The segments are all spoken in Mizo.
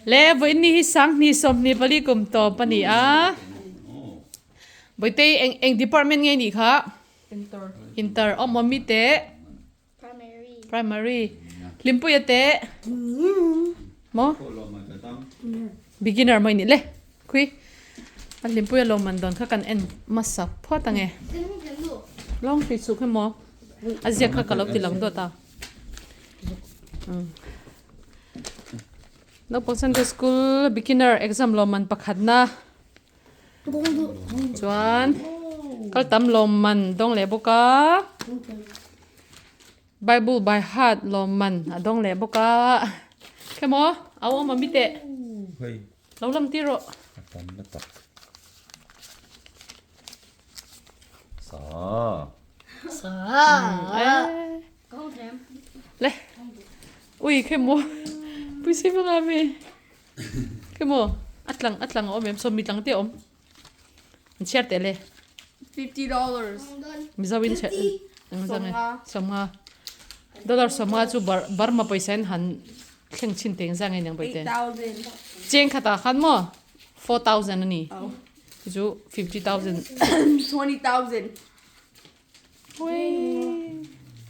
Le vawiin ni hi Sanghni 24 kum tawp a ni a. Bawitei eng eng department nge nih kha? Inter. Inter awm awm mi teh. Primary. Primary. Hlimpuia teh. Maw? Beginner mai nih le. Khui. A Hlimpuia lawmman dawn kha kan en hmasa phawt ange. Lawng hrui chuk hi maw? A ziak kha ka lo ti lang dawt a. Naupang Sunday School beginner exam lawmman pakhatna chuan kal tam lawmman dawng leh bawk a Bible by heart lawmman a dawng leh bawk a khemaw a awm ami teh lo lang tir rawh. Le ui khe maw pui si vang a mi khe maw a tlang a tlang a awm em sawmi tlang te a awm an chhiar teh le $50 mizo in chhiar engzang e sawmnga dollar sawmnga chu burma pawisa in han thleng chhin teh engzang nge niang pawite cheng khatah khan maw 4000 a ni chu 50,000 20,000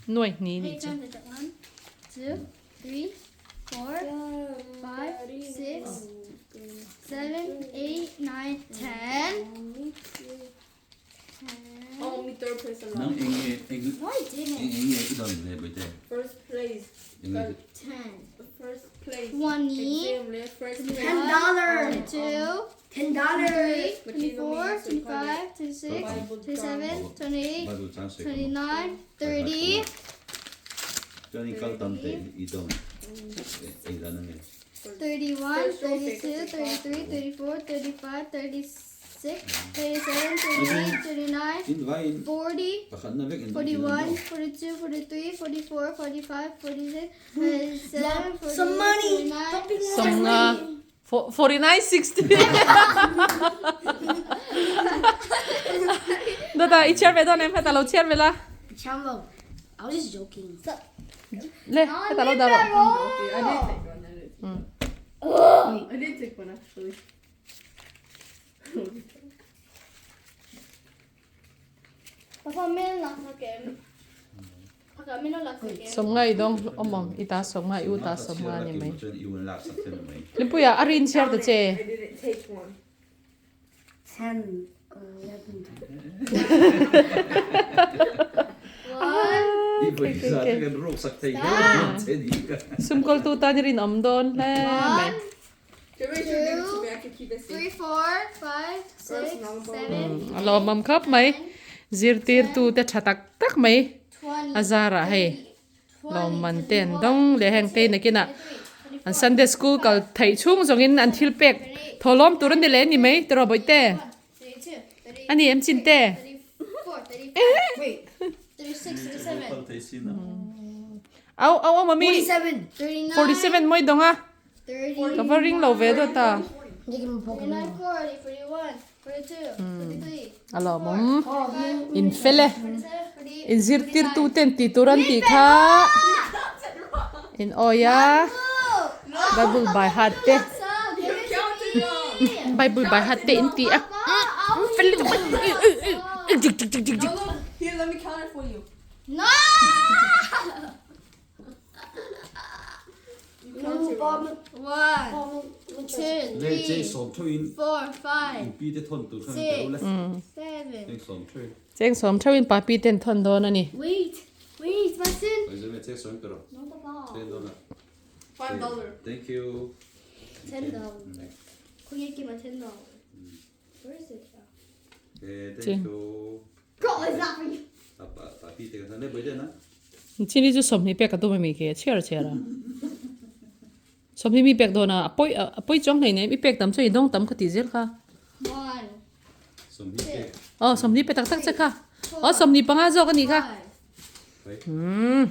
Nuai hnih nih chu. One, two, three, four, five, six, seven, eight, nine, ten. Oh, only third place Nang allowed. eng nge eng No, I didn't. eng eng nge i dawn le bawihte? First place. Eng nge Ten. First place. 20. Exam le first place. $10. Two. $10. 3, 24, 25, 26, 27, 28, Bible chang se 29, 30. Chuan in kal tam te i dawn eng zan ange? 31, 32, 33, 34, 35, 36, 37, 38, 39, In vai in 40, pakhat na vek in dawng 41, 42, 43, 44, 45, 46, 47, 48, Some money. 49, Sawmnga 49 60 Dada i chhiar ve dawn em heta lo chhiar ve la. Chamo. I was just joking. Le heta lo dah rawh. I did take one. I did. I did take one actually. Papa, min lak sak em. Papa, min lak sak em. Sawmnga i dawng awm awm i ta sawmnga i u ta sawmnga a ni mai. Chuan i u an lak sak che ni mai. Hlimpuia a rin chhiar ta che. I didn't take one. 10, 11. One. I pawisa te kan ruk sak thei dawn che ni ka. Sumkawltu tan i rinawm dawn hle mai. Three, four, five, six, seven, A lawmawm khawp mai. Zirtirtu te tha tak tak mai a zarah hei lawmman te an dawng leh heng te nakinah an Sunday school kal theih chhung zawngin an thil pek thawhlawm tur a ni leh a ni mai tiraw bawihte a ni em chin te. Au au au mami 47 mawi dawng a. Ka va ring lo ve dawt a. A lawmawm. In fel e. In zirtirtu ten tih tur an tih kha. In awi a. Bible by heart te. Bible by heart te in ti a. Fel lutuk. Here, let me count it for you. No! One, two, three, four, five, six, seven. Cheng sawm theuhin papi ten thawn dawn a ni. Wait, wait, my sin. No, papa. $5. Thank you. $10. Can you give me $10? Where is it? Okay, thank you. Girl, it's not for you. Papi te kan le bai na. Chini chu sawmhnih pek ka tum a mi khi a chhiar a chhiar a. Sawmhnih mi pek dawn a, a pawi a pawi chuang hlei nem i pek tam chuan i dawng tam ka tih zel kha. One, Sawmhnih pek. Aw sawmhnih pe tak tak che kha. Aw 25 zawk a nih kha. five. Umm.